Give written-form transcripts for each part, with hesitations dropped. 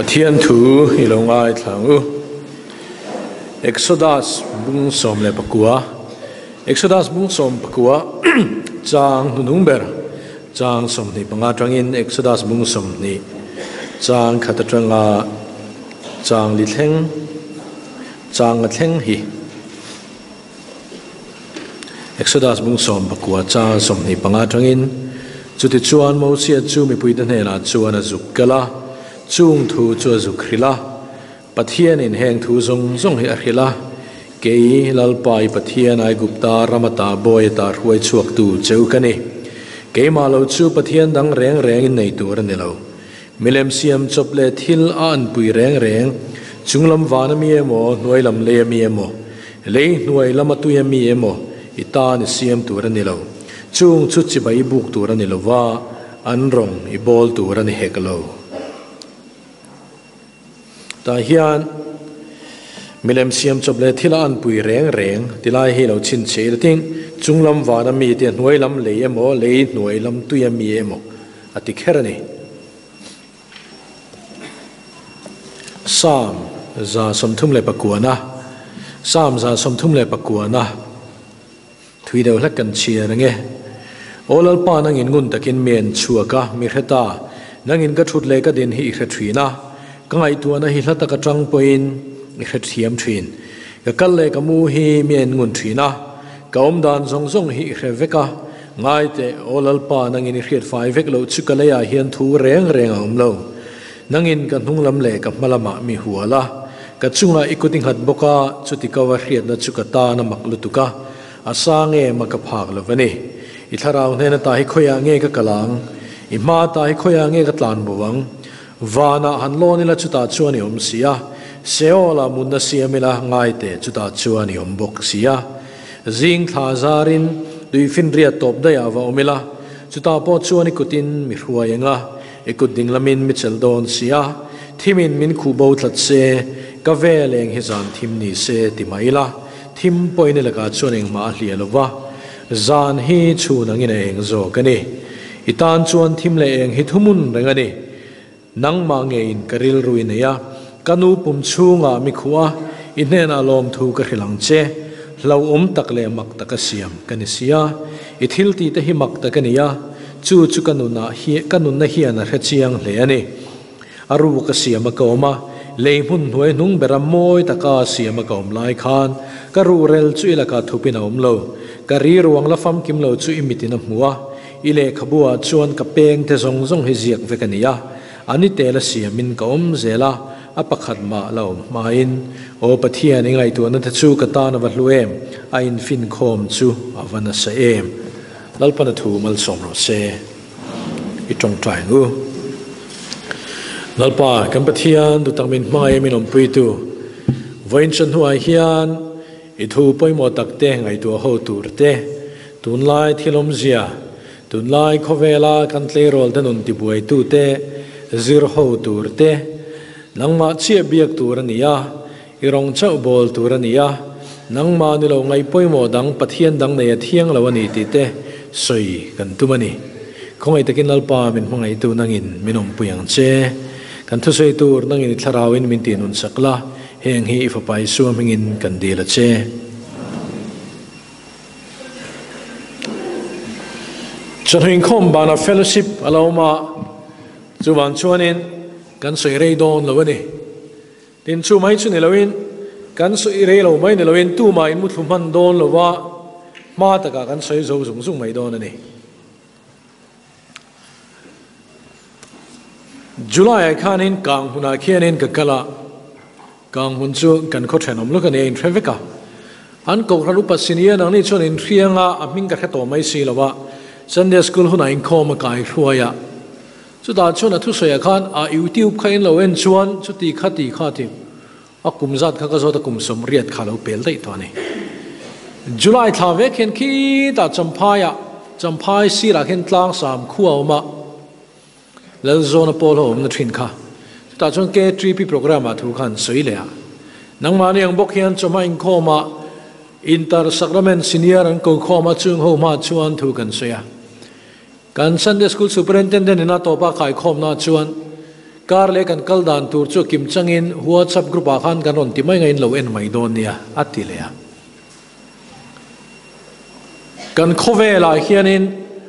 Pathian thu i lo ngaithla ang u. Exodus bung 19 Exodus bung 19 chang hnunung ber chang 25 atangin Exodus bung 20 chang khat atanga chang li thleng chang a thleng hi. Exodus bung 19 chang 25 atangin chutichuan Mosia chu mipuite hnenah chuan a zuk kal a, chung thu chu a zuk hrilh a. Pathianin heng thu zawng zawng hi a hrilh a, Kei Lalpa i Pathian Aigupta ramata bawiata hruai chhuaktu cheu ka ni. Keimah lo chu Pathian dang reng rengin nei tur a ni lo. Milem siam chawp leh thil a anpui reng reng, chunglam van a mi emaw, hnuai lam lei a mi emaw, lei hnuai lama tui a mi emaw i tan i siam tur a ni lo. Chung chu chibai i buk tur a ni lo va, an rawng i bawl tur a ni hek lo. Tah hian milem siam chawp leh thil a anpui reng reng tilai hi lo chhinchhiah ila ting, chunglam van a mi te hnuai lam lei emaw, lei hnuai lam tui a mi emaw a ti kher a ni. Psalm 139 Psalm 139 Thui deuh hlek kan chhiar ang e. Aw Lalpa, nangin ngun takin mi en chhuak a, mi hre ta. Nangin ka thut leh ka din hi i hre thin a, ka ngaihtuahna hi hla tak atang pawhin i hre thiam thin. Ka kal leh ka mu hi mi en ngun thin a, ka awm dan zawng zawng hi i hre vek a. Ngai teh, Aw Lalpa, nangin i hriat fai vek loh chu ka leiah hian thu reng reng a awm lo. Nangin ka hnung lam leh ka hma lamah mi hual a, ka chungah i kut i nghat bawk a, chuti ko a hriatna chu ka tan a mak lutuk a, a sang em a ka phak lo va ni. I thlarau hnena ta hi khawiah nge ka kal ang? I hma ta hi khawiah nge ka tlan bo ang? Vanah han lawn ila chutah chuan i awm si a, Seol-ah munna siam ila ngai teh chutah chuan i awm bawk si a. Zing thla zarin tuifinriat tawp daihah va awm ila, chutah pawh chuan i kutin mi hruai ang a, I kut ding lamin mi chelh dawn si a, thimin min khuh bo tlat se, ka vel eng hi zan thim ni se ti mai ila, thim pawhin i lakah chuan engmah a hliah lo va, zan hi chhun angin a eng zawk a ni. I tan chuan thim leh eng hi thumun reng a ni. Nangmah ngeiin ka rilru i nei a, ka nu pum chhungah mi khuh a, i hnenah lawmthu ka hrilh ang che. Hlauhawm tak leh mak taka siam ka ni si a, i thil tih te hi mak tak a ni a, Chu chu ka nunah hi ka nunna hian a hre chiang hle a ni. A ruk a siam a ka awm a, lei hmun hnuai hnung bera mawi taka siam a ka awm lai khan ka ruhrel chu i lakah thupin a awm lo. Ka ri ruang la famkim lo chu i mitin a hmu a, i lehkhabu ah chuan ka peng te zawng zawng hi ziak vek a ni a, a ni tel a siamin ka awm zel a, a pakhat mah la awm hmain. Aw Pathian, i ngaihtuahna te chu ka tan a va hlu em, a infinkhawm chu a va nasa em. Lalpana thu malsawm rawh se, i tawngtai ang u. Lalpa, kan Pathian duhtak min hmangaih min awmpuitu, vawiin chu hnuah hian i thu pawimawh tak te ngaihtuah ho tur te, tunlai thil awmzia, tunlai khawvela kan tleirawl te nun tibuaitu te zir ho tur te, nangmah chiah biak tur a ni a, I rawng chauh bawl tur a ni a, nangmah ni lo ngaih pawimawh dang Pathian dang nei a thiang lo a ni tih te sawi kan tum a ni. Khawngaih takin Lalpa min hmangaihtu nangin min awmpui ang che. Kan thusawi tur nangin i thlarauin min tihnun sak la, heng hi i Fapa Isua hmingin kan dil a che. Chawhnu inkhawm banah fellowship a lo awm a, chuvang chuanin kan sawi rei dawn lo a ni. Tin, chu mai chu ni loin, kan sawi rei lo mai ni loin tumah in muthlu hman dawn lo va, hma takah kan sawi zo zung zung mai dawn a ni. July ah khanin kang hmunah khianin ka kal a, kang hmun chu kan khaw thenawm lawk a ni a inhre vek a. An kohhran upa senior nang ni chuan inhriang a, a hming ka hre tawh mai si lo a, Sunday school hunah inkhawm a kai hruai a. Chutah chuan a thusawiah khan a YouTube kha in lo en chuan chuti kha ti kha ti a kum zat kha ka zawt a kum 80 kha lo pel daih tawh a ni. July thla vek hian khitah Champhaiah Champhai sirah khian tlangsam khua a awm a, Lalzawna pawl ho awmna thin kha. Chutah chuan K3P programme ah thu khan sawi leh a. Nangmahni ang bawk hian chawhma inkhawmah Inter Sacrament Senior an ko khawm a, chung ho hma chuan thu kan sawi a. Kan Sunday School Superintendent in a tawpa kaikhawmna chuan Kar leh kan kal dan tur chu kim changin WhatsApp group ah khan kan rawn ti mai ngain lo en mai dawn nia, a ti leh a. Kan khawvelah hianin,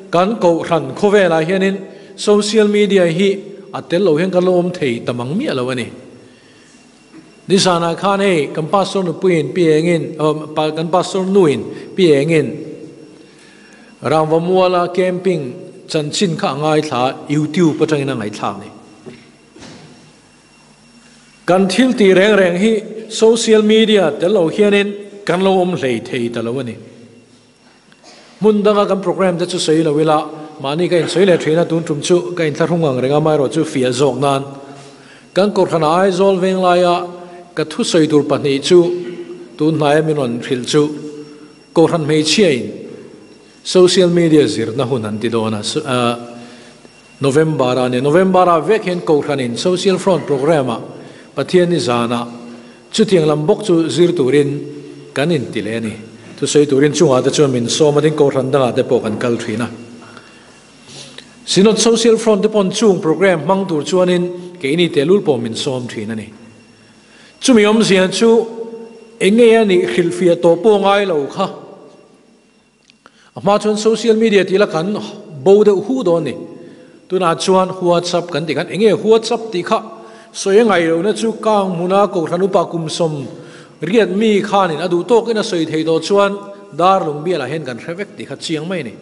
kan kohhran khawvelah hianin social media hi a tel lo hian kan lo awm thei ta mang miah lo a ni. Nizanah khan hei kan pastor nupuiin pi engin, kan pastor nuin pi engin Rangvamuala camping chanchin kha a ngaithla a, YouTube atangin a ngaihthlak ni. Kan thil tih reng reng hi social media tel lo hianin kan lo awm hlei thei ta lo a ni. Hmun danga kan program te chu sawi lo ila, mahni ka insawi leh thin a, tun tum chu ka inthlahrung ang reng a, amaherawh chu fiah zawk nan kan Kohhran Aizawl Venglaia ka thusawi tur pahnih chu tun hnaia min rawn hrilh chu Kohhran hmeichhiain social media zirna hun an ti dawn a, November-ah nia, November-ah vek hian Kohhranin Social Front Programme-ah Pathianni zanah chutiang lam bawk chu zir turin kan inti leh a ni. Thusawi turin chungah te chuan min sawm a, tin Kohhran dangah te pawh kan kal thin a. Synod Social Front te pawn chung programme hmang tur chuanin keini tehlul pawh min sawm thin a ni. Chumi awmzia chu eng nge a nih hrilhfiah tawh pawh ngai lo kha. A hma chuan social media tih la kan bo deuh hu dawn ni. Tunah chuan WhatsApp kan tih khan eng nge WhatsApp tih kha sawi a ngaih lohna chu kang hmuna Kohhran upa kum sawm riat mi khanin a duh tawkin a sawi thei tawh chuan dar lung bialah hian kan hre vek tih kha chiang mai a ni.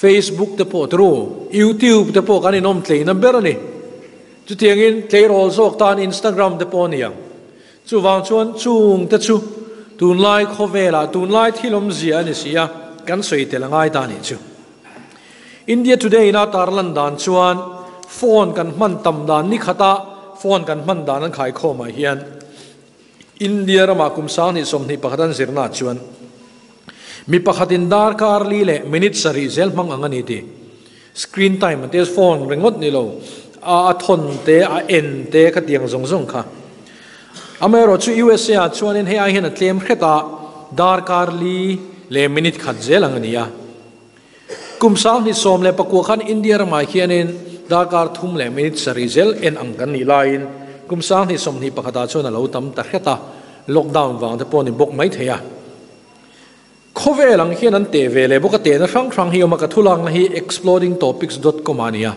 Facebook te pawh turu, YouTube te pawh kan inawm tleina ber a ni. Chutiangin tleirawl zawk tan Instagram te pawh a ni ang. Chuvang chuan chung te chu tunlai khawvelah tunlai thil awmzia a ni si a, kan sawi tel a ngai ta a nih chu. India Today ina tarlan dan chuan phone kan hman tam dan ni khata phone kan hman dan an khaikhawmah hian India ramah kum 2021 an zirnaah chuan mi pakhatin darkar li leh minute sarih zel hmang ang a ni ti. Screen time an ti a, phone ringawt ni lo, a thawn te, a en te khatiang zawng zawng kha. Amaherawh chu USA ah chuanin hei ai hian a tlem hret a, darkar li leh minute khat zel ang a ni a. Kum 2019 khan India ramah hianin darkar thum leh minute sarih zel en ang kan nih laiin kum 2021 ah chuan a lo tam ta hret a, lockdown vang te pawh a ni bawk maithei a. Khawvel ang hian an teh ve leh bawk a, tehna hrang hrang hi awm a, ka thulakna hi explodingtopics dot com ah a ni a.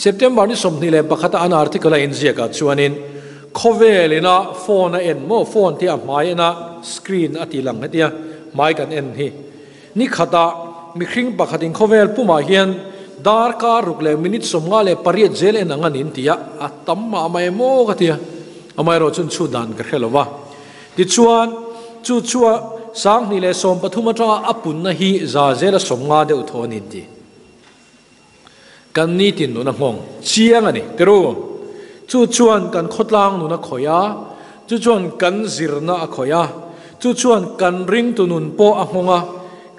September ni 21 a an article a inziak ah chuanin khawvel ina phone a en maw, phone te a hmai en a, screen a ti lang hetia hmai kan en hi. Ni khatah mihring pakhatin khawvel pumah hian darkar ruk leh minute 58 zel en ang a nin ti a, a tam mah mai maw ka ti a, amaherawh chuan chhut dan ka hre lo va. Tichuan, chu chua 2013 atanga a punna hi za zela 50 deuh thaw a nin ti. Kan nitin nun a nghawng chiang a ni, tiru. Chu chuan kan khawtlang nun a khawih a, chu chuan kan zirna a khawih a, chu chuan kan ringtu nun pawh a nghawng a,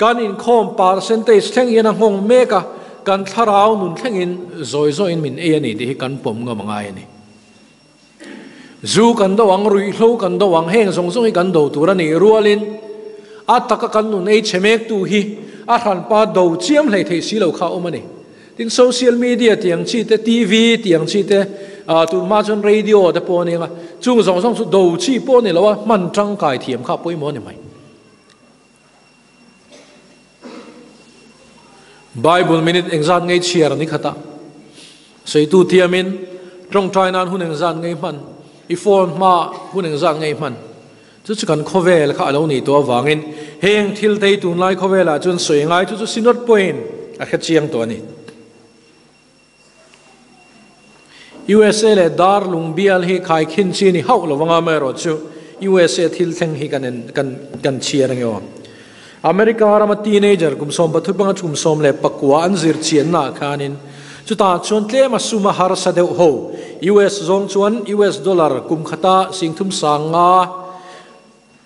kan inkhawm percentage thleng hian a nghawng mek a, kan thlarau nun thlengin zawi zawiin min ei a ni tih hi kan pawm ngam a ngai a ni. Zu kan do ang, ruihhlo kan do ang, heng zawng zawng hi kan do tur a nih rualin a taka kan nun ei chhe mektu hi a hranpa do chiam hlei theih si lo kha a awm a ni. Tin, social media tih ang chi te, TV tih ang chi te, tun hma chuan radio te pawh a nia, chung zawng zawng chu do chi pawh a ni lo a, hman tangkai thiam kha a pawimawh a ni mai. Bible minute engzat ngei chhiar ni khat a, sawitu thiamin tawngtai nan hun engzat ngei hman, i phone hma hun engzat ngei hman. Chu chu kan khawvel kha a lo nih tawh avangin heng thil te hi tunlai khawvelah chuan sawi ngai chu chu Synod pawhin a hre chiang tawh a ni. USA leh dar lung bial hi khaikhin chi ni hauh lo anga amaherawh chu USA thil thleng hi kan en kan kan chhiar ange aw. America rama teenager kum 13 panga kum 19 an zir chianna ah khanin chutah chuan tlem a sum a harsa deuh ho US zawng chuan US dollar kum khata singthum sanga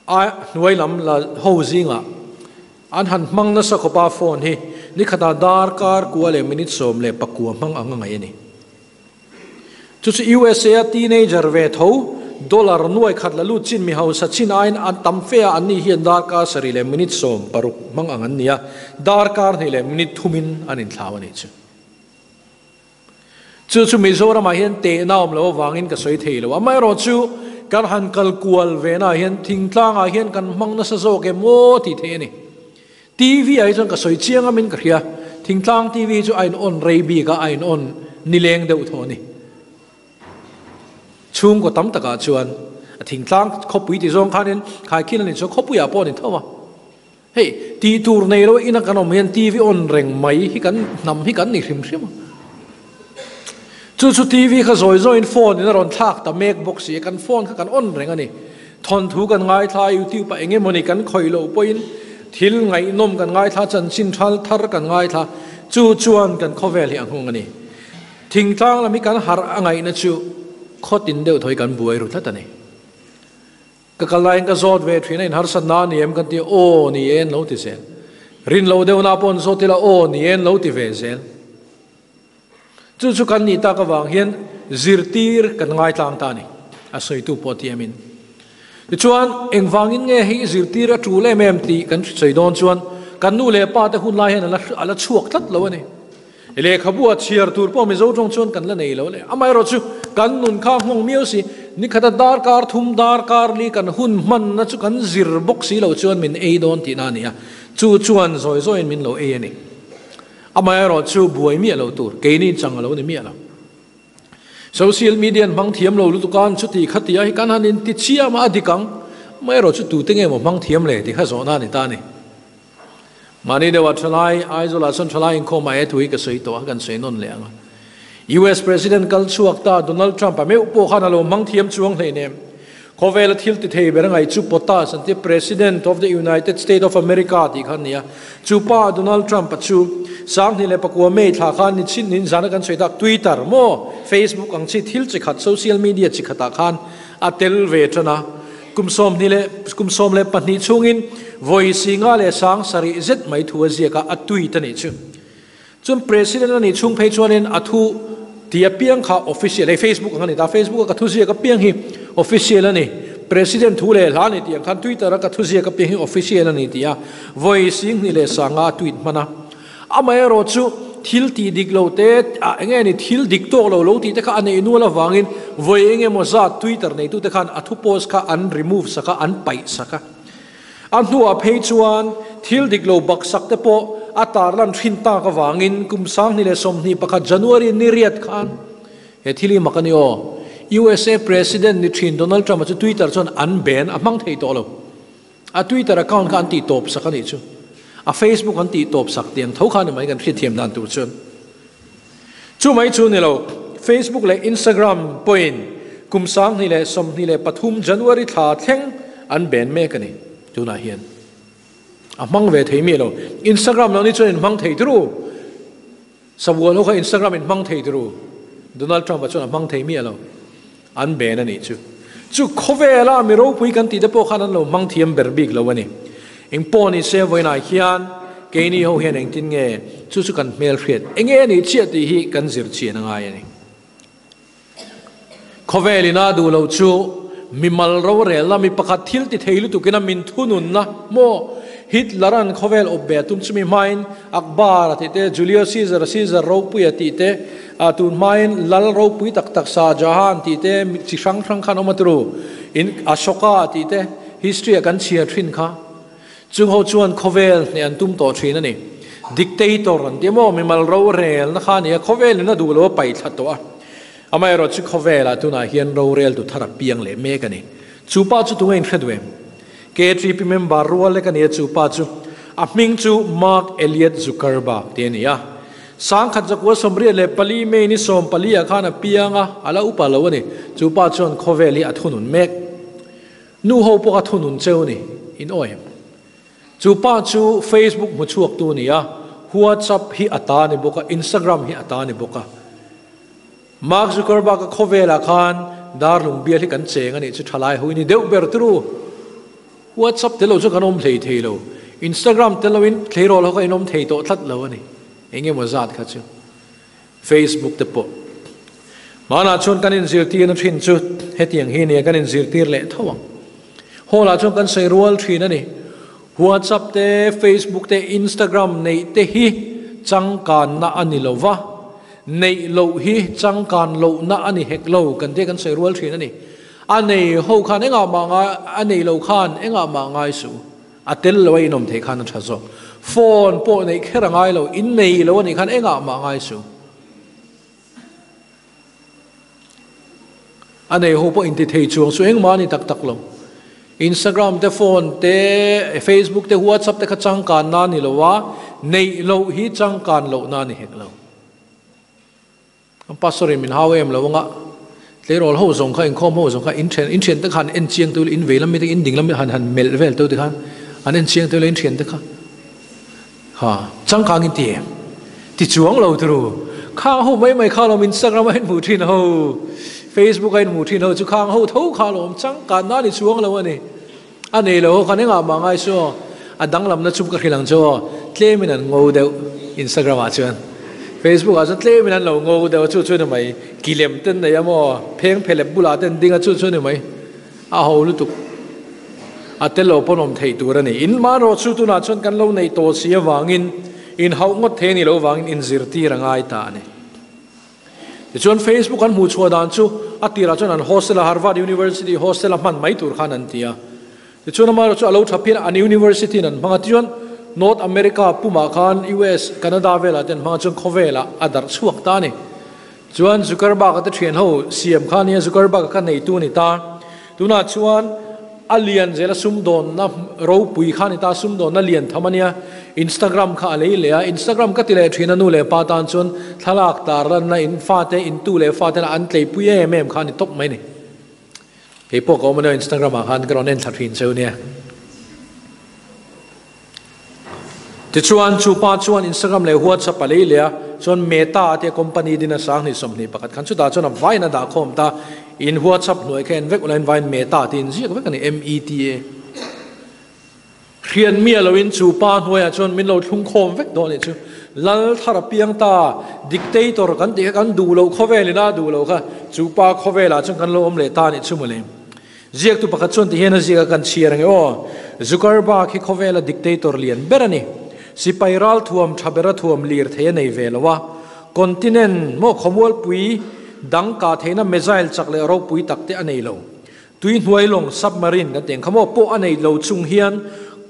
a hnuai lam la ho zingah an han hmang nasa khawpa phone hi ni khatah darkar kua leh minute 19 hmang ang a ngaih a ni. Chu chu USA a teenager ve tho dollar nuai khat la lut chin mi hausa chin aiin an tam fe a, anni hian darkar sarih leh minute 16 hmang ang an ni a, darkar hnih leh minute thumin an inthlau a nih chu. Chu chu Mizoramah hian tehna awm loh avangin ka sawi thei lo. Amaherawhchu kan han kal kual ve naah hian thingtlangah hian kan hmang nasa zawk em aw tih theih a ni. TV ah hi chuan ka sawi chiang amin ka hria. Thingtlang TV hi chu a in on rei bik a, a in on nileng deuh thaw a ni. Chhungkaw tam takah chuan a thingtlang khawpui ti zawng khanin khaikhin a ni chuan khawpuiah pawh a ni tho a. Hei, tih tur nei lo ina kan awm hian TV on reng mai hi kan hnam hi kan ni hrim hrim a. Chu chu TV kha zawi zawiin phone in a rawn thlak ta mek bawk si a, kan phone kha kan on reng a ni. Thawnthu kan ngaithla a, YouTube ah eng emawni kan khawih loh pawhin thil ngaihnawm kan ngaithla, chanchin thal thar kan ngaithla, chu chuan kan khawvel hi a nghawng a ni. Thingtlang lam hi kan harh a ngaihna chu khawtin deuh thaw hi kan buai ru tlat a ni. Ka kal laiin ka zawt ve thin a, in harsatna a ni em kan ti a, aw ni e an lo ti zel. Rin lo deuhna pawh an zawt ila, aw ni e an lo ti ve zel. Chu chu kan nih tak avang hian zirtir kan ngaitlang ta a ni, a sawitu pawh ti emin. Tichuan, engvangin nge hei zirtir a tul em em tih kan sawi dawn chuan kan nu leh pa te hun lai hian a la chhuak tlat lo a ni. Lehkhabu a chhiar tur pawh Mizo tawng chuan kan la nei lo le. Amaherawh chu kan nun kha nghawng miau si, nikhata darkar thum darkar li kan hun hmanna chu kan zir bawk si lo chuan min ei dawn tihna a ni a, chu chuan zawi zawiin min lo ei a ni. Amaherawh chu buai miah lo tur, keini chang a lo ni miah lo. Social media an hmang thiam lo lutuk a, an chuti khati a hi kan han inti chiam a, a dik ang. Amaherawh chu tute nge maw hmang thiam le tih kha zawhna a ni ta a ni. Mahni deuhah thalai, Aizawlah chuan thalai inkhawm ah he thu hi ka sawi tawh a, kan sawi nawn leh ang a. US President kal chhuak ta Donald Trump a meuh pawh khan a lo hmang thiam chuang hleinem. Khawvela thil ti thei ber ngaih chu POTUS an ti, President of the United State of America tih kha a ni a. Chu pa Donald Trump a chu 2009 May thla khan ni chin nin zana kan sawi tak Twitter maw Facebook ang chi thil chi khat social media chi khatah khan a tel ve tan a. Kum sawmhnih leh kum 12 chhungin vawi singa leh sang sarih zet mai thu a ziak a, a tweet a nih chu. Chuan President a nih chhung phei chuanin a thu ti apiang kha official, hei Facebook ang a ni ta, Facebook a ka thu ziak apiang hi official a ni, President thu leh hla a ni tih ang khan Twitter a ka thu ziak apiang hi official a ni tih a vawi singhnih leh sanga a tweet hman a. Amaherawh chu thil tih dik lo te, ah eng nge ni thil dik tawk lo lo tih te kha a neih nual avangin vawi eng emaw zat Twitter neitute khan a thu post kha an remove sak a, an paih sak a. A hnuah phei chuan thil dik lo bak sak te pawh a tarlan thin tak avangin kum 2021 January ni riat khan he thil hi mak a ni aw. USA President ni thin Donald Trump-a chu Twitter chuan an ban a hmang thei tawh lo. A Twitter account kha an tih tawp sak a nih chu. A Facebook an tih tawp sak tiang tho kha a ni mai kan hriatthiam dan tur chuan. Chu mai chu ni lo, Facebook leh Instagram pawhin kum 2023 January thla thleng an ban mek a ni tunah hian. A hmang ve thei miah lo. Instagram lo ni chuan in hmang thei turu. Sabual ho kha Instagram in hmang thei turu. Donald Trump-a chuan a hmang thei miah lo. An ben a nih chu. Chu khawvela mi ropui kan tih te pawh khan an lo hmang thiam ber bik lo a ni. Eng pawh ni se vawiinah hian keini ho hian engtin nge chu chu kan hmel hriat enge a nih chiah tih hi kan zir chian a ngai a ni. Khawvel ina duh loh chu mimal rorelna mi pakhat thil ti thei lutukin a min thununna maw Hitler-a'n khawvel awp ve a tum chumi hmain Akbar a tih te, Julius Caesar, Caesar ropui a tih te, a tun hmain lal ropui tak tak Shah Jahan tih te chi hrang hrang khan awm a turu in Ashoka a tih te history ah kan chhiar thin kha. Chung ho chuan khawvel hneh an tum tawh thin a ni. Dictator an ti maw mimal rorelna kha a ni a, khawvel in a duh lo a paih thla tawh a. Amaherawhchu chu khawvel ah tunah hian roreltu thar a piang leh mek a ni. Chu pa chu tunge in hre duh em? KTP member rual lek a ni a, chu pa chu a hming chu Mark Elliot Zuckerberg tih a ni a. 1984 May ni 14 ah khan a piang a, a la upa lo a ni. Chu pa chuan khawvel hi a thunun mek. Nu ho pawh a thunun cheu ni, in awi em? Chu pa chu Facebook hmu chhuak tu a ni a, WhatsApp hi a ta a ni bawk a, Instagram hi a ta a ni bawk a. Mark Zuckerberg-a khawvelah khan darlung bial hi kan cheng a nih chu thalai ho i ni deuh ber turu. WhatsApp tel lo chu kan awm hlei thei lo. Instagram tel loin tleirawl ho kha in awm thei tawh tlat lo a ni. Eng emaw zat kha chu. Facebook te pawh. Hmanah chuan kan inzirtirna thin chu hetiang hi nia kan inzirtir leh tho ang. Hall ah chuan kan sawi rual thin a ni. WhatsApp te, Facebook te, Instagram neih te hi changkanna a ni lo va. Neih loh hi changkan lohna a ni hek lo kan tia kan sawi rual thin a ni. A nei ho khan engah mah ngai, a nei lo khan engah mah ngai suh. A tel lo a inawm theih khan a tha zawk. Phone pawh neih kher a ngai lo, in nei lo a nih khan engah mah ngai suh. A nei ho pawh inti thei chuang chu engmah a ni tak tak lo. Instagram te, phone te, Facebook te, WhatsApp te kha changkan na a ni lo a, neih loh hi changkan loh na a ni hek lo. An pastor in min hau em lo anga, tleirawl ho zawng kha, inkhawm ho zawng kha, in thian, in thian te khan en chiang teuh in vei lam mi te, in ding lam mi han han melh vel teuh te khan an en chiang teuh la in thian te kha. Ha, changkang in ti em? Ti chuang lo turu. Khang ho mai mai kha lawm Instagram a in hmuh thin ho, Facebook a in hmuh thin ho chu khang ho tho kha lawm changkan na ni chuang lo a ni. A nei lo ho khan engah mah ngai chu aw, a danglamna chu ka hrilh ang chu aw, tlemin an ngo deuh Instagram ah chuan. Facebook ah chuan tlemin an lo ngo deuh a chu chu ni mai, kilem ten nei a maw, pheng phelep bulah ten ding a chu chu ni mai. A ho lutuk. A tel lo pawn awm theih tur a ni. In mahrawh chu tunah chuan kan lo neih tawh si avangin inhauh ngawt thei a nih loh avangin inzirtir a ngai ta a ni. Tichuan Facebook an hmuh chhuah dan chu a tirah chuan an hostel a Harvard University hostel a hman mai tur khan an ti a. Tichuan amaherawh chu a lo tha phian a, an university in an hmang a. Tichuan North America pumah khan US, Canada velah te an hmang a chuan khawvelah a darh chhuak ta a ni. Chuan Zuckerberg a te thian ho siam kha nia Zuckerberg a ka neitu a ni ta. Tunah chuan a lian zel a sumdawnna ropui kha a ni ta, sumdawnna lian tham a nia. Instagram kha a lei leh a, Instagram ka ti leh thin a nu leh pa tan chuan thlalak tar lanna in fate in tu leh fate lah an tleipui em em kha a ni tawp mai ni. Kei pawh ka awm a nia Instagram ah khan ka rawn en thla thin cheu nia. Tichuan, chu pa chuan Instagram leh WhatsApp a lei leh a, chuan Meta tia company din a sanghnih 21 khan chutah chuan a vaiin a dah khawm ta, in WhatsApp hnuai kha en vek ula in vaiin Meta tiin ziak vek a ni, M-E-T-A. Hriat miah loin chu pa hnuaiah chuan min lo thlung khawm vek dawn a nih chu. Lal thar a piang ta, dictator kan tih kha kan duh loh khawvel ina duh loh kha chu pa khawvelah chuan kan lo awm leh ta a nih chu mawle. Ziaktu pakhat chuan tihian a ziak a kan chhiar ang e aw. Zuckerberg hi khawvela dictator lian ber a ni. Sipai ral thuam tha bera thuam lir thei a nei ve lo a. Continent maw khawmualpui dang kah theihna missile chak leh ropui tak te a nei lo. Tui hnuai lawng submarine kan tih ang kha maw pawh a nei lo chung hian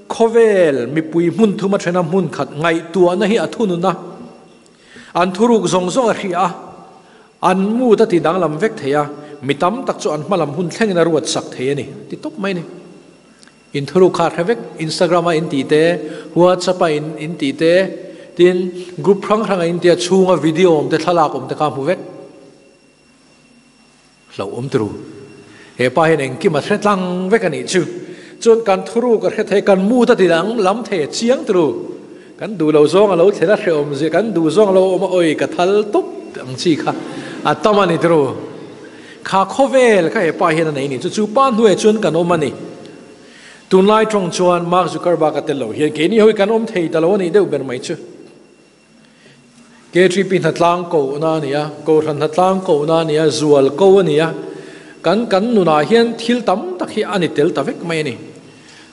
khawvel mipui hmun thum a thena hmun khat ngaihtuahna hi a thunun a. An thuruk zawng zawng a hria a, an mood a ti danglam vek thei a, mi tam tak chu an hmalam hun thlengin a ruat sak thei a ni, ti tawp mai a ni. In thuruk kha hre vek, Instagram a in tih te, WhatsApp a in in tih te, tin group hrang hrang a in tia chhunga video awm te, thlalak awm te kha hmu vek. Hlauh awm turu. He pa hian engkim a hre tlang vek a nih chu. Chuan kan thuruk a hre thei, kan mut a ti dang lam thei a chiang turu. Kan duh lo zawng a lo thlen a hrehawm zia, kan duh zawng a lo awm a awi ka thal tawp ang chi kha a tam a ni turu. Kha khawvel kha he pa hian a nei ni chu. Chu pa hnuaiah chuan kan awm a ni. Tunlai tawng chuan Mark Zuckerberg a tel lo hian keini ho hi kan awm thei ta lo a nih deuh ber mai chu. KTP hnatlang kohna a ni a, Kohhran hnatlang kohna a ni a, zual ko a ni a, kan kan nunah hian thil tam tak hi a ni tel ta vek mai a ni.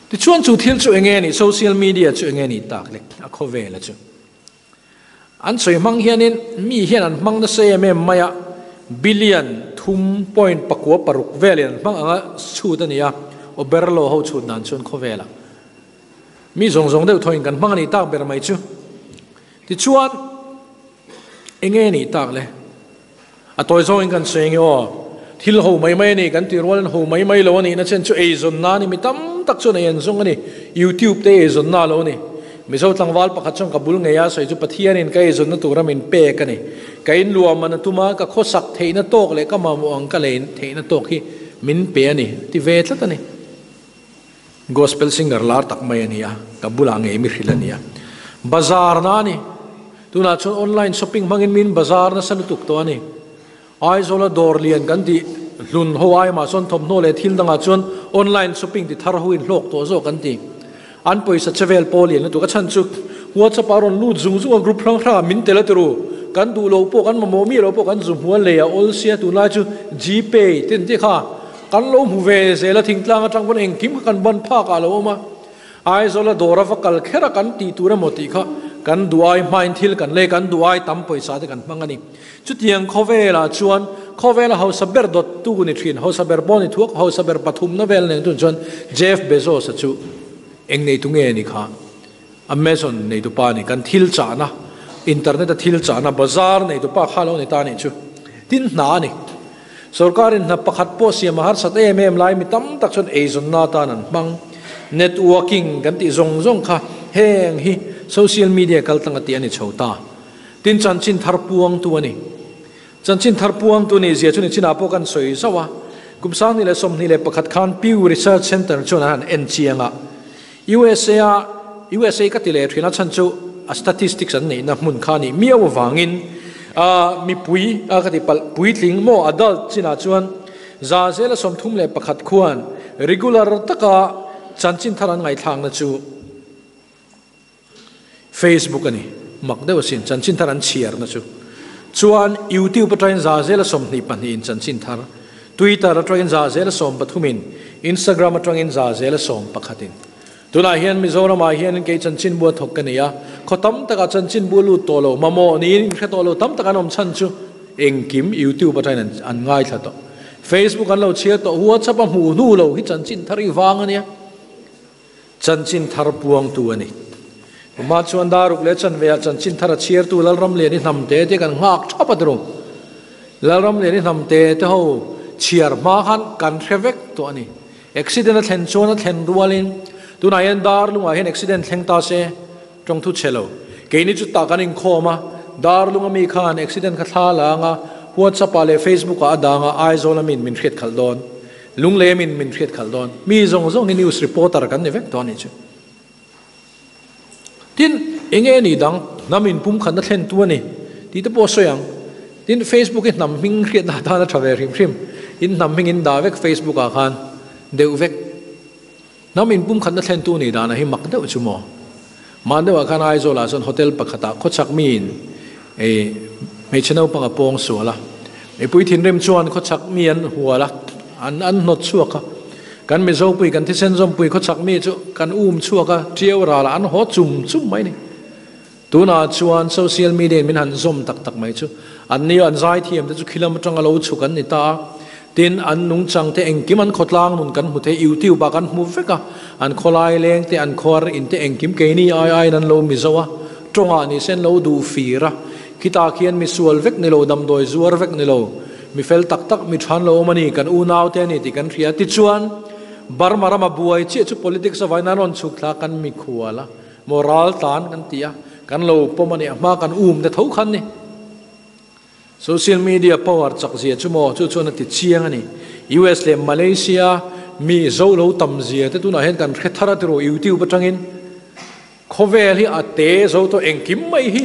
Tichuan chu thil chu enge a nih, social media chu enge a nih tak lek a khawvela chu. An sawi hmang hianin mi hian an hmang nasa em em mai a, billion thum point pakua paruk velin an hmang anga chhut a ni a, Oberlo ho chhut dan chuan khawvela. Mi zawng zawng deuh thawin kan hmang a nih tak ber mai chu. Tichuan, enge a nih tak le? A tawi zawngin kan sawi ange aw. Thil ho mai mai a ni kan tih rualin ho mai mai lo a nihna chen chu eizawnna a ni. Mi tam tak chuan ei an zawng a ni. YouTube te eizawnna a lo ni. Mizo tlangval pakhat chuan ka bul ngei a sawi chu Pathianin ka eizawnna tura min pek a ni. Ka inluam man a tum a, ka khawsak theihna tawk leh ka mamawh ang ka lei theihna tawk hi min pe a ni ti ve tlat a ni. Gospel singer lar tak mai a ni a, ka bulah ngei mi hrilh a ni a. Bazar na a ni. Tunah chuan online shopping hmangin min bazar nasa lutuk tawh a ni. Aizawla dawr lian kan tih hlun ho aimah chuan thawmhnaw leh thil dangah chuan online shopping ti thar ho in hlawk tawh zawk an ti. An pawisa che vel pawh lian lutuk. A chhan chu WhatsApp ah a rawn lut zung zung a, group hrang hrangah min tel a ti ru. Kan duh loh pawh kan mamawh miah loh pawh kan zu hmu a, lei a awl sia tunlai chu Gpay te an tih kha. Kan lo hmu ve zel a, thingtlang atang pawn engkim kha kan ban phak ah a lo awm a. Aizawla dawr a va kal kher a kan tih tur emaw tih kha Kan duh ai hmain thil kan lei, kan duh ai tam pawisa te kan hmang a ni. Chutiang khawvelah chuan khawvela hausa ber dawttu ni thin, hausa ber pawh ni thuak, hausa ber pathumna vel nen tun chuan Jeff Bezos-a chu eng neitu nge ni kha? Amazon neitu pa ni, kan thil chahna, internet-a thil chahna, bazar neitu pa kha lo ni ta nih chu. Tin hna a ni. Sorkarin hna pakhat pawh siam a harsat em em lai mi tam tak chuan eizawnna atan an hmang. Networking kan tih zawng zawng kha heng hi social media kaltlang a tih a ni chho ta. Tin chanchin thar puangtu a ni. Chanchin thar puangtu nih zia chu ni chinah pawh kan sawi zauh a. Kum 2021 khan Pew Research Center chuan an han en chiang a. USA a USA ka ti leh thin a chhan chu a statistics an neihna hmun kha nih miau avangin a mipui a ka ti palh puitling maw adult chinah chuan za zela 31 khuan regular taka chanchin thar an ngaihthlakna chu Facebook a ni. Mak deuh asin, chanchin thar an chhiarna chu. Chuan YouTube atangin za zela 22 in chanchin thar, Twitter atangin za zela 13 in, Instagram atangin za zela 11 in. Tunah hian Mizoramah hianin kei chanchin bu a thawk ka nei a, khaw tam takah chanchin bu lut tawh lo, mamawh niin inhre tawh lo tam tak an awm chhan chu engkim YouTube atangin an ngaithla tawh. Facebook an lo chhiar tawh, WhatsApp a hmuh hnu lo hi chanchin thar i vang a nia. Chanchin thar puangtu a ni. Tumah chuan daruk leh chanveah chanchin thar a chhiartu Lalramliani hnam te te kan nghak thap a tirung. Lalramliani hnam te te ho chhiar hma khan kan hre vek tawh a ni. Accident a thlen chuan a thlen rualin tunah hian darlungah hian accident thleng ta se tawngthu chhe lo. Keini chu tah kan inkhawm a, darlunga mi khan accident kha thla la anga WhatsApp ah leh Facebook ah a dang a, Aizawl a min min hriat khalh dawn. Lunglem in min hriat khalh dawn. Mi zawng zawng hi news reporter kan ni vek tawh a nih chu. Tin, enge ni dang hnam in pumkhatna thlen tu a ni tih te pawh a sawi ang. Tin, Facebook hi hnam hming hriatna atan a tha ve hrim hrim. In hnam hming in dah vek Facebook ah khan deuh vek. Hnam in pumkhatna thlen tu nih dan a hi mak deuh chu maw. Mah deuh ah khan Aizawl ah chuan hotel pakhat ah khawchhak mi in ei hmeichhe naupang a pawng sual a. Mipui thinrim chuan khawchhak mi an hual a, an an hnawt chhuak a. Kan Mizopui kan thisen zawmpui khawchhak mi chu kan um chhuak a, tiau ral ah an haw chum chum mai ni. Tunah chuan social media in min han zawm tak tak mai chu an ni an zaithiam te chu khilam atanga lo chhuk an ni ta a, tin an nungchang te engkim an khawtlang nun kan hmu thei, YouTube ah kan hmu vek a, an khawlai leng te an khuar in te engkim keini ai aiin an lo mizo a, tawngah ni se an lo duh fir a, khitah khian mi sual vek ni lo, damdawi zuar vek ni lo, mi fel tak tak mi than lo awm a ni, kan unau te a ni tih kan hria. Tichuan Burma rama buai chiah chu politics avangin an rawn chhuk thla kan mikhual a. Moral tan kan ti a, kan lo pawm a nih a hma kan um te tho khan ni. Social media power chak zia chu maw chu chuan a ti chiang a ni. US leh Malaysia mi zo lo tam zia te tunah hian kan hre thar a tiraw YouTube atangin khawvel hi a te zo tawh engkim mai hi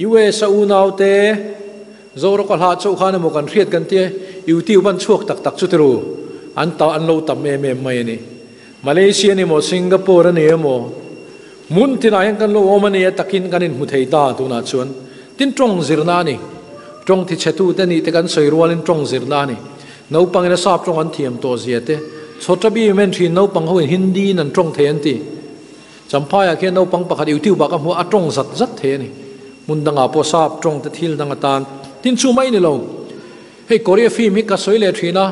US a unau te Zorawk a hlah chauh khan emaw kan hriat kan tia YouTube an chhuak tak tak chu tiraw an ta an lo tam em em mai a ni. Malaysia ni maw Singapore a ni emaw hmun tinah hian kan lo awm a ni a takin kan inhmu thei ta tunah chuan tin tawng zirna a ni. Tawng thichhetute nih te kan sawi rualin tawng zirna a ni. Naupangin a sap tawng an thiam tawh zia te chhawta bi men thin naupang hoin Hindi in an tawng thei an ti. Champhaiah khian naupang pakhat YouTube ah ka hmu a, a tawng zat zat thei a ni. Hmun dangah pawh sap tawng te thil dang atan tin chu mai ni lo. Hei Korea film hi ka sawi leh thin a,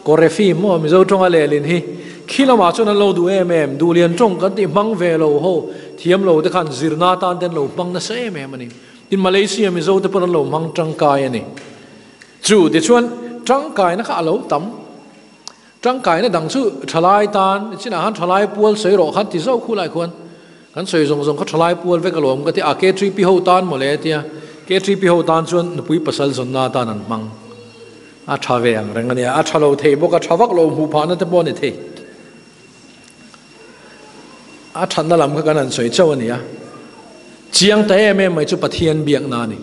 Kore film maw Mizo tawnga lehlin hi khi lamah chuan an lo duh em em, duhlian tawng kan tih hmang ve lo ho thiam lo te khan zirna atan te an lo hmang nasa em em a ni. Tin Malaysia Mizo te pawn an lo hmang tangkai a ni. Chu tichuan tangkaina kha a lo tam. Tangkaina dang chu thalai tan, chinah khan thalai pual sawi rawh khan ti zauh khu lai khuan kan sawi zawng zawng kha thalai pual vek alawm ka ti a, K3P ho tan mawle tia K3P ho tan chuan nupui pasal zawnna atan an hmang a tha ve ang reng a nia, a tha lo thei bawk a, tha vak lo hmuh phahna te pawh a ni thei. A thatna lam kha kan han sawi chauh a ni a, chiang ta em em mai chu Pathian biakna a ni.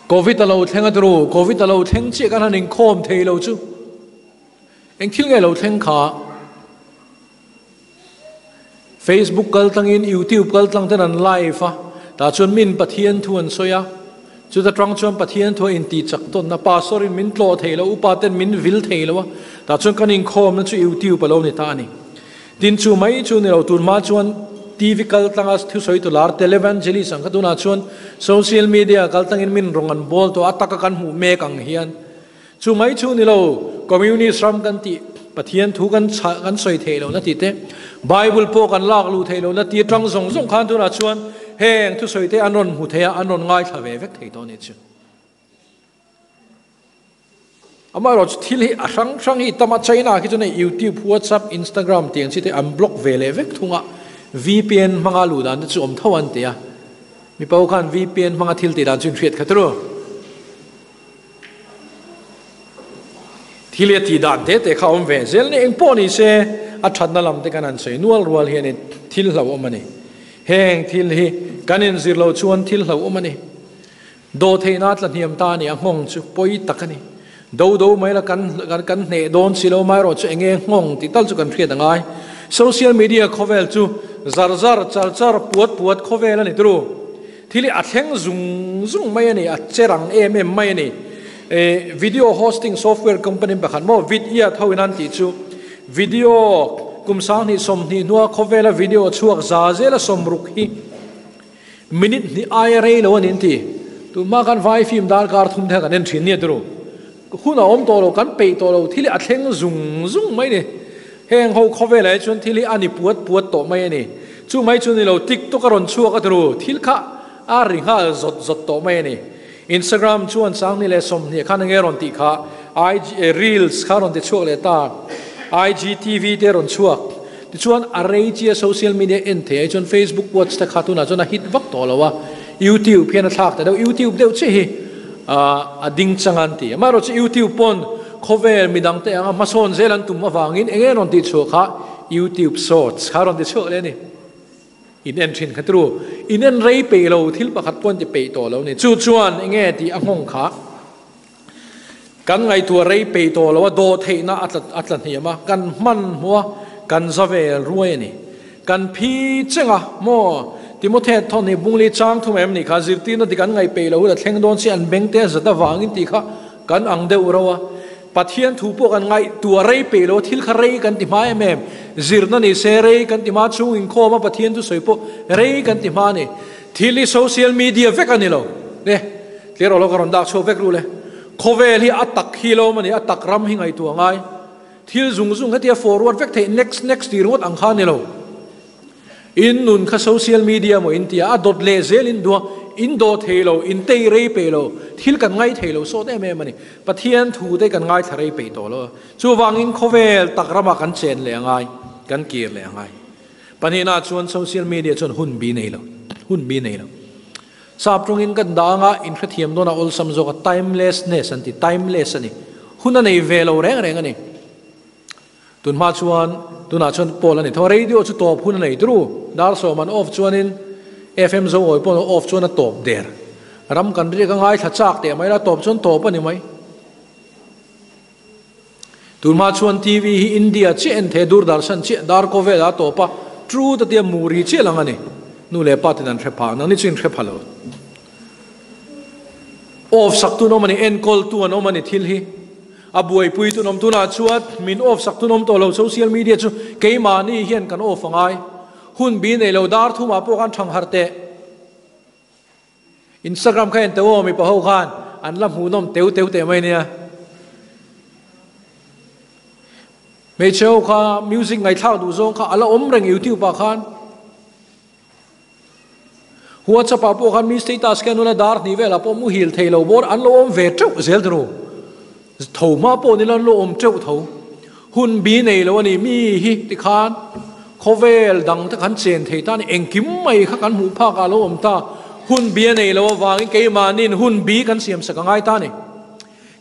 Covid a lo thleng a turu, Covid a lo thleng chiah kan han inkhawm thei lo chu eng thil nge lo thleng kha? Facebook kal tlangin YouTube kal tlang ten an live a, tah chuan min Pathian thu an sawi a, chuta tang chuan Pathian thu a intih chak tawn a, pastor in min tlawh thei lo, upa ten min vil thei lo a, tah chuan kan inkhawmna chu YouTube a lo ni ta a ni. Tin chu mai chu ni lo, tun hma chuan. TV kal tlanga thusawi tu lar televangelist ang kha tunah chuan social media kal tlangin min rawn an bawl tawh a taka kan hmuh mek ang hian chu mai chu ni lo communist ram kan tih Pathian thu kan kan sawi theih lohna tih te Bible pawh kan lak luh theih lohna tih atang zawng zawng khan tunah chuan heng thusawi te an rawn hmu thei a an rawn ngaithla ve vek thei tawh a nih chu. Amaherawhchu thil hi a hrang hrang hi tam a, China khi chuan hei YouTube, WhatsApp, Instagram tih ang chi te an block ve leh vek thung a, VPN hmanga luh dan te chu awm tho an ti a, mipa ho khan VPN hmanga thil tih dan chu in hriat kha turu. Thil hi a tih dan te te kha awm ve zel ni, engpawh ni se a thatna lam te kan han sawi nual rual hian thil hlauhawm a ni. Heng thil hi kan inzir loh chuan thil hlauhawm a ni. Dawhtheihna tla hniam ta a ni, a nghawng chu pawi tak a ni. Do do mai la kan kan hneh dawn si lo mai erawh chu enge nghawng tih tal chu kan hriat a ngai. Social media khawvel chu zar zar, char char, puat puat khawvel a ni turu. Thil hi a thleng zung zung mai a ni, a che rang em em mai a ni. E video hosting software company pakhat maw Vidyard ho in an tih chu video kum 20 20 hnua khawvela video chhuak za zela 60 hi Minute hnih aia rei lo a ni an ti. Tunhma khan vai film darkar thum te kan en thin nia turu. Hun a awm tawh lo, kan peih tawh lo, thil hi a thleng zung zung mai ni. Heng ho khawvelah hi chuan thil hi a ni puat puat tawh mai a ni. Chu mai chu ni lo, TikTok a rawn chhuak a turu, thil kha a ri nghal zawt zawt tawh mai a ni. Instagram chuan 2020 khan enge rawn tih kha, IG, Reels kha rawn ti chhuak leh ta, IGTV te rawn chhuak. Tichuan a rei chia social media en thei ai chuan Facebook watch te kha tunah chuan a hit vak tawh lo a, YouTube hian a thlak ta deuh, YouTube deuh chiah hi a ding chang an ti. Amaherawhchu YouTube pawn khawvel midang te anga hmasawn zel an tum avangin enge rawn tih chhuah kha YouTube Shorts kha rawn ti chhuak leh a ni. In en thin kha turu, in en rei peih lo, thil pakhat pawh an ti peih tawh lo a ni. Chu chuan enge tih a nghawng kha. Kan ngaihtuah rei peih tawh lo a, dawh theihna a tla a tla hniam a, kan hmanhmawh a, kan za vel ruai a ni. Kan phi cheng a, maw? Timothea thawn hi bungli chang thum em ni kha, zirtirna dik an ngaih peih lo hun a thleng dawn si, an beng te a zat avangin tih kha kan ang deuh rauh a. Pathian thu pawh kan ngaihtuah rei peih lo a, thil kha rei kan ti hma em em. Zirna ni se rei kan ti hma, chhung inkhawm a Pathian thu sawi pawh rei kan ti hma a ni. Thil hi social media vek a ni lo. Ne. Tleirawl ho ka rawn dak chhuak vek ru le. Khawvel hi a tak hi lo awm a ni, a tak ram hi ngaihtuah ngai. Thil zung zung hetia forward vek theih next next tih ringawt ang kha a ni lo. In nun kha social media maw in tia, a dawt leh zel in duh a, in dawh thei lo, in tei rei peih lo, thil kan ngai thei lo sawt em em a ni. Pathian thu te kan ngaithla rei peih tawh lo. Chuvangin khawvel tak ramah kan chen leh a ngai, kan kir leh a ngai. Pahnihna chuan social media chuan hun bi nei lo, hun bi nei lo. Sap tawngin kan dah anga inhrethiam dawn a awlsam zawk a, timelessness an ti, timeless a ni. Hun a nei ve lo reng reng a ni. Tunhma chuan, tunah chuan pawl a ni tho a, radio chu tawp hun a nei turu, dar sawm an off chuanin FM zo awi pawh off chuan a tawp der. Ram kan riak a ngaithla chak teh mai la, tawp chuan tawp a ni mai. Tunhma chuan TV hi India chiah en thei a, Doordarshan chiah dar kaw velah a tawp a, true ta tia muri chiah lang a ni. Nu leh pa ten an hre pha, nangni chu in hre pha lo. Off sak tu an awm a ni, enkawl tu an awm a ni thil hi. A buaipui tu an awm. Tunah chuan min off sak tu an awm tawh lo, social media chu keimahni hian kan off a ngai. Hun bi nei lo dar thumah pawh khan thang harh teh. Instagram kha en teuh aw mipa ho khan an la hmuhnawm teu teu teh mai nia. Hmeichhe ho kha music ngaihthlak duh zawng kha a la awm reng YouTube ah khan. WhatsApp ah pawh khan mi status kha nula dar hnih velah pawh muhil thei lo bawr an lo awm ve teuh zel turu. Tho hma pawh nila an lo awm teuh tho. Hun bi nei lo a ni mi hi tikhan khawvel dang te kan chen thei ta a ni engkim mai kha kan hmuh phak ah lo awm ta. Hun bi a nei lo avangin keimahniin hun bi kan siam sak a ngai ta a ni.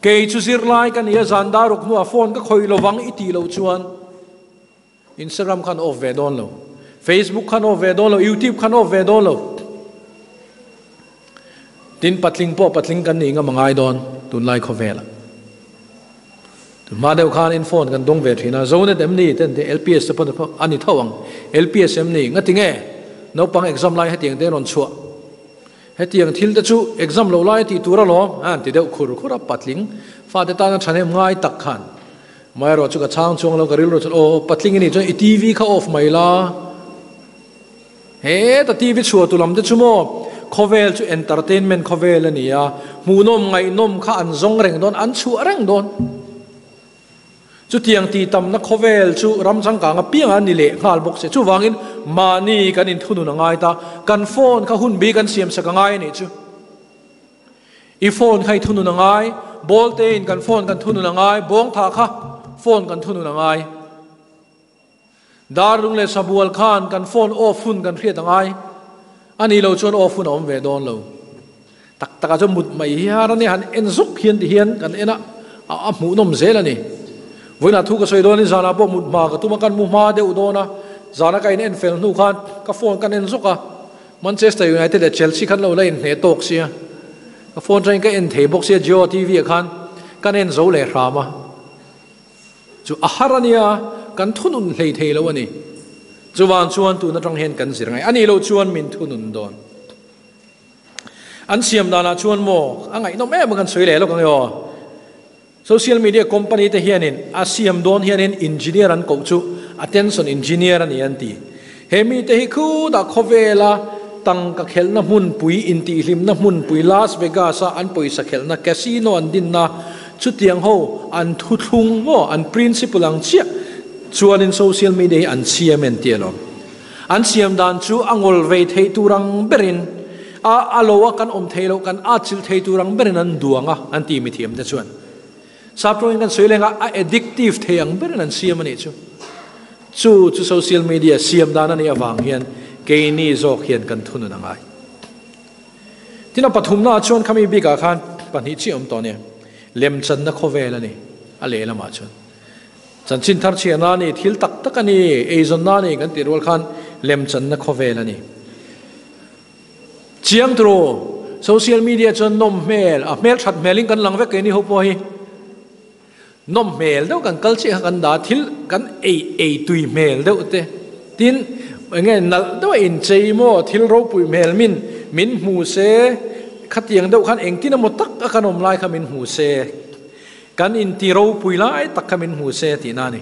Kei chu zirlai ka ni a zan dar ruk hnuah phone ka khawih lovang i tih loh chuan Instagram khan off ve dawn lo, Facebook khan off ve dawn lo, YouTube khan off ve dawn lo. Tin patling pawh patling kan nih ngam a ngai dawn tunlai khawvelah. Hma deuh khan in phone kan dawng ve thin a, Zonet em ni ten te LPS te pawh a ni tho ang, LPS em ni ngati nge naupang exam lai hetiang te rawn chhuah hetiang thil te chu exam lo lai tih tur alawm a han ti deuh khur khur a, patling fate tana thahnem ngai tak khan amaherawh chu ka chhang chuang lo ka rilru chuan aw patling i nih chuan i TV kha off mai la. Heta TV chhuah tu lam te chu maw, khawvel chu entertainment khawvel a ni a, hmuhnawm ngaihnawm kha an zawng reng dawn, an chhuah reng dawn. Chutiang tih tamna khawvel chu ram changkang apiangah a ni leh nghal bawk se. Chuvangin mahni kan inthunun a ngai ta, kan phone kha hun bi kan siamsak a ngai a nih chu. I phone kha i thunun a ngai, ball tein kan phone kan thunun a ngai, bawngtha kha phone kan thunun a ngai. Darlung leh Sabual khan kan phone off hun kan hriat a ngai. A nih lo chuan off hun a awm ve dawn lo. Tak takah chuan mut mai hi har a nia, han en zuk hian ti hian kan en a, a hmuhnawm zel a ni. Vawiinah thu ka sawi dawnin zanah pawh mut hma ka tum a, kan mu hma deuh dawn a, zana ka in en fel hnu khan ka phone kan en zuk a, Manchester United leh Chelsea khan lo la inhneh tawk sia, ka phone atangin ka en thei bawk sia Jio TV ah khan kan en zo leh hram a. Chu a har a nia, kan thunun hlei thei lo a ni. Chuvang chuan tun atang hian kan zir ngai a nih loh chuan min thunun dawn. An siam danah chuan maw a ngaihnawm em a kan sawi leh lawk ang e aw. Social media company te hianin a siam dawn hianin engineer an koh chu attention engineer a ni an ti. He mite hi khutah khawvela tangka khelhna hmunpui, intihhlimna hmunpui Las Vegas-a an pawisa khelhna casino an dinna chutiang ho an thuthlung maw, an principle ang chiah chuanin social media hi an siam en tih alawm. An siam dan chu a ngawl vei theih tur ang berin, a a lo a kan awm thei loh, kan atchilh thei tur ang berin an duang a, an ti mithiamte chuan. Saptawngin kan sawi leng a, a addictive thei ang berin an siam a nih chu. Chu chu social media siam dan a nih avang hian keini zawk hian kan thunun a ngai. Tin a pathumnaah chuan khami bikah khan pahnih chiah awm tawh a nia. Lemchanna khawvel a ni a lehlamah chuan. Chanchin thar chhiahna a ni, thil tak tak a ni, eizawnna a ni kan tih rual khan lemchanna khawvel a ni. Chiang turu, social media chuan nawm hmel, a hmel that hmelin kan lang vek keini ho pawh hi. Nawm hmel deuh kan kal chiah kha kan dah a, thil kan ei ei tui hmel deuh te, tin eng nge nalh deuh a inchei maw, thil ropui hmel min min hmu se, khatiang deuh khan engtin emaw tak a kan awm lai kha min hmu se, kan inti ropui lai tak kha min hmu se tihna a ni.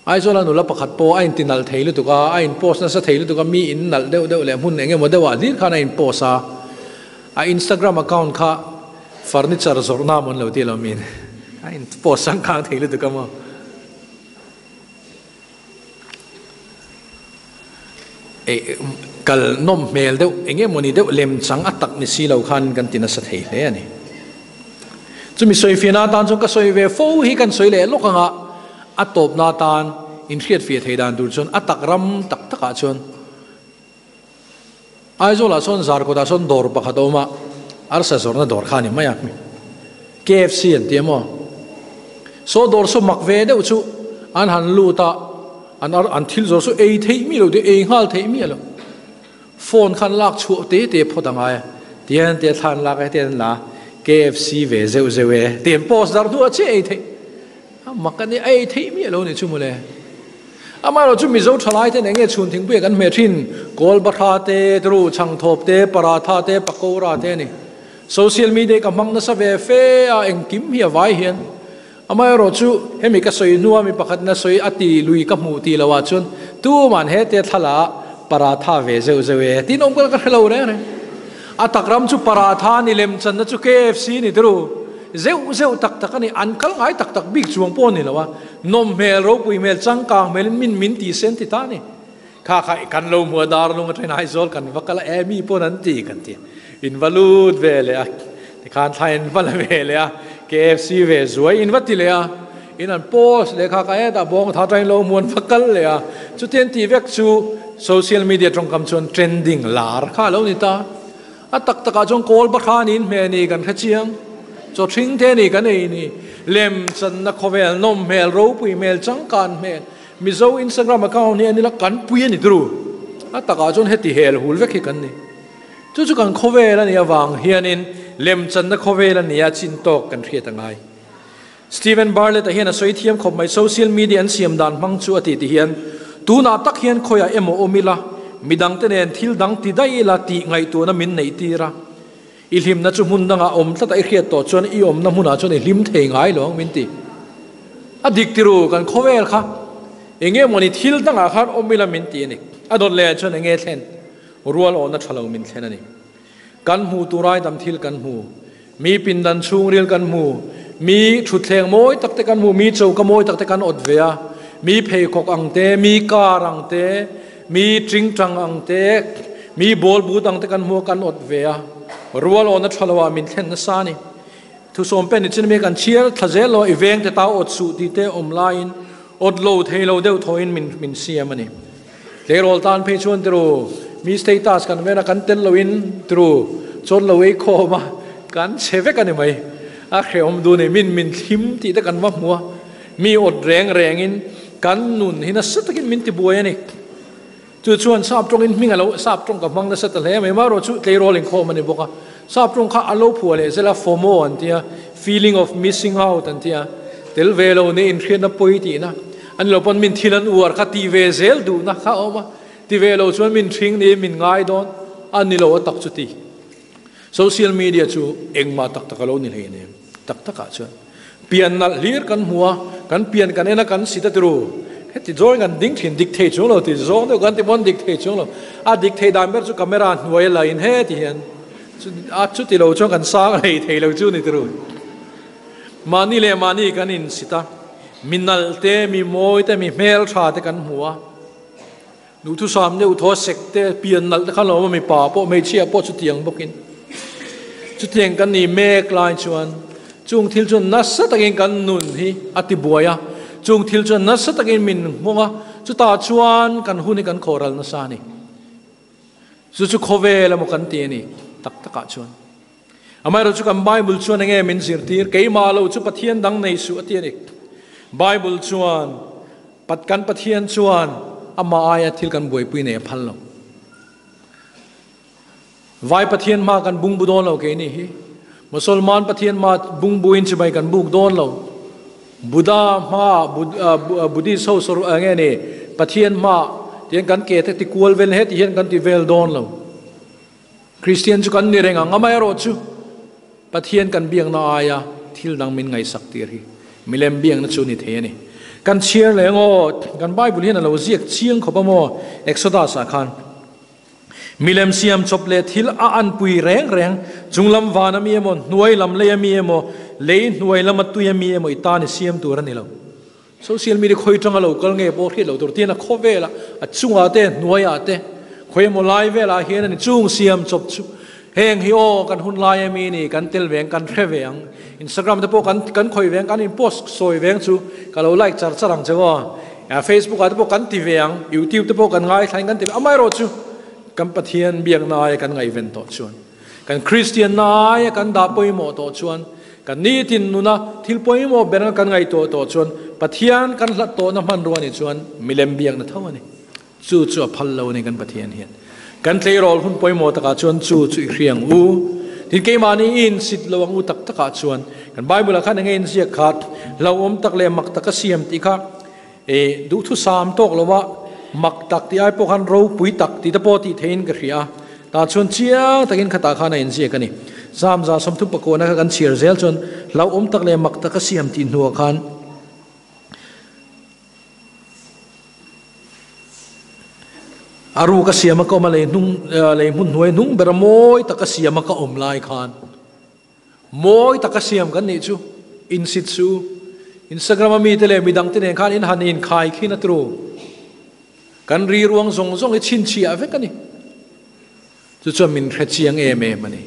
Aizawla nula pakhat pawh a inti nalh thei lutuk a, a in post nasa thei lutuk a, mi in nalh deuh deuh leh hmun eng emaw deuhah hlir khan a in post a, a Instagram account kha furniture zawrhna maw an lo ti lo min a in post changkang thei lutuk a maw. Eh kal nawm hmel deuh eng emaw ni deuh lem chang a tak ni si lo khan kan ti nasa thei hle a ni. Chumi sawifiahna atan chuan ka sawi ve fo hi kan sawi leh lawk anga a tawpna atan inhriatfiah thei dan tur chuan a tak ram tak takah chuan Aizawlah sawn Zarkawtah sawn dawr pakhat a awm a, arsa zawrhna dawr kha a ni mai a, KFC an ti a maw? Saw dawr saw mak ve deuh chu an han lut a, an an thil zawr chu ei theih miah lo te, ei nghal theih miah lo. Phone khan lak chhuah te te phawt a ngai a, tian te thla an lak a, hetiang an la a, KFC ve zeuh zeuh e, tiang post dar hnuah chiah ei theih. A mak a ni, a ei theih miah lo a ni chu mawle. Amaherawh chu Mizo thalai ten enge chhun thingpuia kan hmeh thin, kawl bahra te, tru chhangthawp te, paratha te, pakora te a ni. Social media ka hmang nasa ve fe a, engkim hi a vai hian. Amaherawh chu hemi ka sawi hnua mi pakhat in a sawi a ti lui ka hmuh tih loh ah chuan tuman hete thla paratha ve zeuh zeuh e tiin awm ka hre lo reng reng. A tak ram chu paratha ni lem channa chu KFC ni tru. Zeuh zeuh tak tak a ni, an kal ngai tak tak bik chuang pawh a ni lo a. Nawm hmel, ropui hmel, changkang hmelin min min ti sen ti ta a ni. Kha kha kan lo hmu a, Darlung atangin Aizawl kan va kal a, e mi pawn an ti kan ti. In va lut ve leh a, tikhan thla in va la ve leh a, KFC ve zuai in va ti leh a, in an post leh kha kha hetah bawng tha atangin lo hmu an va kal leh a. Chutiang tih vek chu social media tawngkam chuan trending lar kha a lo ni ta. A tak takah chuan kawl bahra niin hmeh ni kan hre chiang, chaw thing te ni kan ei ni, lem channa khawvel, nawm hmel, ropui hmel, changkan hmel, Mizo Instagram account hi an ila kan pui a ni turu. A takah chuan heti hel hul vek hi kan ni. Chu chu kan khawvel a nih avang hianin lem channa khawvel a nia chin tawk kan hriat a ngai. Steven Bartlett-a hian a sawi thiam khawp mai, social media an siam dan hmang chu a ti ti hian, Tunah tak hian khawiah emaw awm ila, midangte nen thil dang ti daih ila tih ngaihtuahna min neih tir a. I hlimna chu hmun dangah awm tlat a i hriat tawh chuan i awmna hmunah chuan i hlim thei ngai lo ang min ti. A dik tiru kan khawvel kha. Enge mawni thil dangah khan awm ila min ti a ni. A dawt leh ah chuan enge thlen? Rual awhna tha lo min thlen a ni. Kan hmu tur ai tam thil kan hmu. Mi pindan chhungril kan hmu. Mi thutthleng mawi tak te kan hmu. Mi choka mawi tak te kan awt ve a. Mi pheikhawk ang te, mi car ang te, mi tingtang ang te, mi ball but ang te kan hmu a, kan awt ve a. Rual awhna tha lo ah min thlen nasa a ni. Thusawm pen ni chin mi kan chhiar thla zel lo a, i veng te ta awt suh tih te awm laiin awt lo thei lo deuh thawhin min min siam a ni. Tleirawl tan phei chuan tiru mi status kan ven a, kan tel loin tiru chawn lo ei khawm a, kan chhe vek a ni mai. A hrehawm duh nei min min thlim tih te kan va hmu a, mi awt reng rengin kan nun hi nasa takin min tibuai a ni. Chu chuan sap tawngin hming a lo, sap tawng ka hmang nasa ta hle mai, marawh chu tleirawl inkhawm a ni bawk a, sap tawng kha a lo phuah leh zel a, FOMO an ti a, feeling of missing out an ti a, tel ve lo nih inhriatna pawi tihna, a ni lo pawn min thil an uar kha ti ve zel duhna kha a awm a, ti ve lo chuan min hring niin min ngai dawn a ni lo a tak chu ti. Social media chu engmah tak tak a lo ni hleinem, tak takah chuan pian nalh hlir kan hmu a, kan pian kan en a kan sit a tiru, heti zawng kan ding thin dik thei chuang lo ti zawng deuh kan ti pawn dik thei chuang lo, a dik thei dan ber chu camera hnuai a la in heti hian a chuti lo chuan kan sang hlei thei lo chu ni tiru. Mahni leh mahni kan in sit a, mi nalh te, mi mawi te, mi hmeltha te kan hmu a. Duhthusam deuh thaw sek te, pian nalh te khan lo awm a, mipa pawh hmeichhia pawh chutiang bawkin chutiang kan ni mek lai chuan chung thil chuan nasa takin kan nun hi a ti buai a, chung thil chuan nasa takin min nghawng a, chutah chuan kan hun hi kan khawhral nasa a ni. Chu chu khawvel emaw kan ti a ni tak takah chuan. Amaherawhchu chu kan Bible chuan enge min zirtir? Keimah lo chu Pathian dang nei suh a ti a ni. Bible chuan kan Pathian chuan amah aia thil kan buaipui nei a phal lo. Vai Pathian hma kan bungbu dawn lo keini hi. Musalman Pathian hma bungbuin chibai kan buk dawn lo. Buddha hma Buddhist ho sawr enge ni Pathian hma tihian kan ke te ti kual vel he ti hian kan ti vel dawn lo. Kristian chu kan ni reng ang, amaherawhchu Pathian kan biakna aia thil dang min ngaihsak tir hi milem biakna chu ni thei a ni. Kan chhiar leh ngawt, kan Bible hian a lo ziak chiang khawp a maw Exodus ah khan milem siam chawp leh thil a anpui reng reng, chunglam van a mi emaw, hnuai lam lei a mi emaw, lei hnuai lama tui a mi emaw i tan i siam tur a ni lo. Social media khawi tanga lo kal nge pawh hriat lo tur tian a khawvel a, a chungah te, hnuaiah te, khawi emaw lai velah hian a ni chung siam chawp chu. Heng hi aw kan hun lai ami ni, kan tel veng, kan hre ve ang. Instagram te pawh kan kan khawi veng, kan in post sawi veng chu ka lo like char char ang che aw. Facebook ah te pawh kan ti ve ang, YouTube te pawh kan ngaithla in kan ti ve. Amaherawh chu kan Pathian biakna aia kan ngaihven tawh chuan. Kan Kristianna aia kan dah pawimawh tawh chuan, kan nitin nuna thil pawimawh ber kan ngaihtuah tawh chuan, Pathian kan hlat tawhna hmanrua nih chuan milem biakna tho a ni. Chu chu a phal lo a ni kan Pathian hian. Kan tleirawl hun pawimawh takah chuan chu chu i hria ang u. Tin, keimahni i insit lo ang u tak takah chuan, kan Bible-ah khan enge inziak kha hlauhawm tak leh mak taka siam tih kha e duhthusam tawk lo a, mak tak tih ai pawh khan ropui tak tih te pawh tih theiin ka hria a, tah chuan chiang takin khatah khan a inziak a ni. Zamza 30 pakawna kha kan chhiar zel chuan hlauhawm tak leh mak taka siam tih hnuah khan a ruk a siam a ka awm a, lei hnung lei hmun hnuai hnung bera mawi taka siam a ka awm lai khan Mawi taka siam kan nih chu insit su. Instagram a mite leh midangte nen khan in han inkhai khin a tru. Kan ri ruang zawng zawng hi chhinchhiah vek a ni. Chu chuan min hre chiang em em a ni.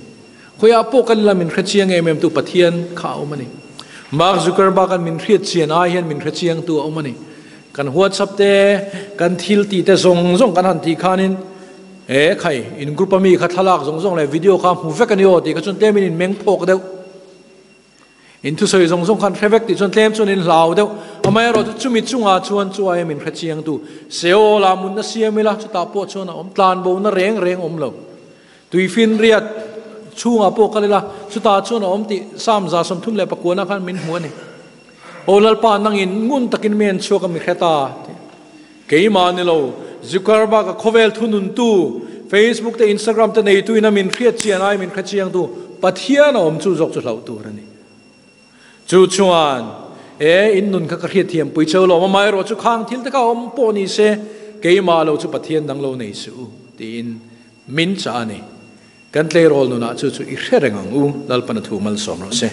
Khawiah pawh kan ila min hre chiang em em tu Pathian kha a awm a ni. Mark Zuckerberg an min hriat chian ai hian min hre chiang tu a awm a ni. Kan WhatsApp te, kan thil tih te zawng zawng kan han tih khanin, E khai, in group a mi kha thlalak zawng zawng leh video kha hmu vek a ni aw tih kha chuan tlem in in meng phawk deuh. In thusawi zawng zawng khan hre vek tih chuan tlem chuan in hlau deuh. Amaherawhchu chumi chungah chuan chu aia min hre chiang tu Seoul ah munna siam ila chutah pawh chuan a awm tlan bo na reng reng awm lo. Tuifinriat chhungah pawh kal ila chutah chuan a awm tih Psalm 139 khan min hmu a ni. Aw Lalpa nangin ngun takin mi en chhuak a mi hre ta tih. Keimah ni lo, Zuckerberg a khawvel thununtu, Facebook te Instagram te neitu in a min hriat chian ai min hre chiangtu Pathian a awm chu zawk chu hlauh tur a ni. Chu chuan. E, in nun kha ka hriat thiam pui cheu lo, amaherawh chu khang thil te kha awm pawh ni se, keimah lo chu Pathian dang lo nei suh u, tiin min chah a ni. Kan tleirawl nunah chu chu i hre reng ang u, Lalpana thu malsawm rawh se.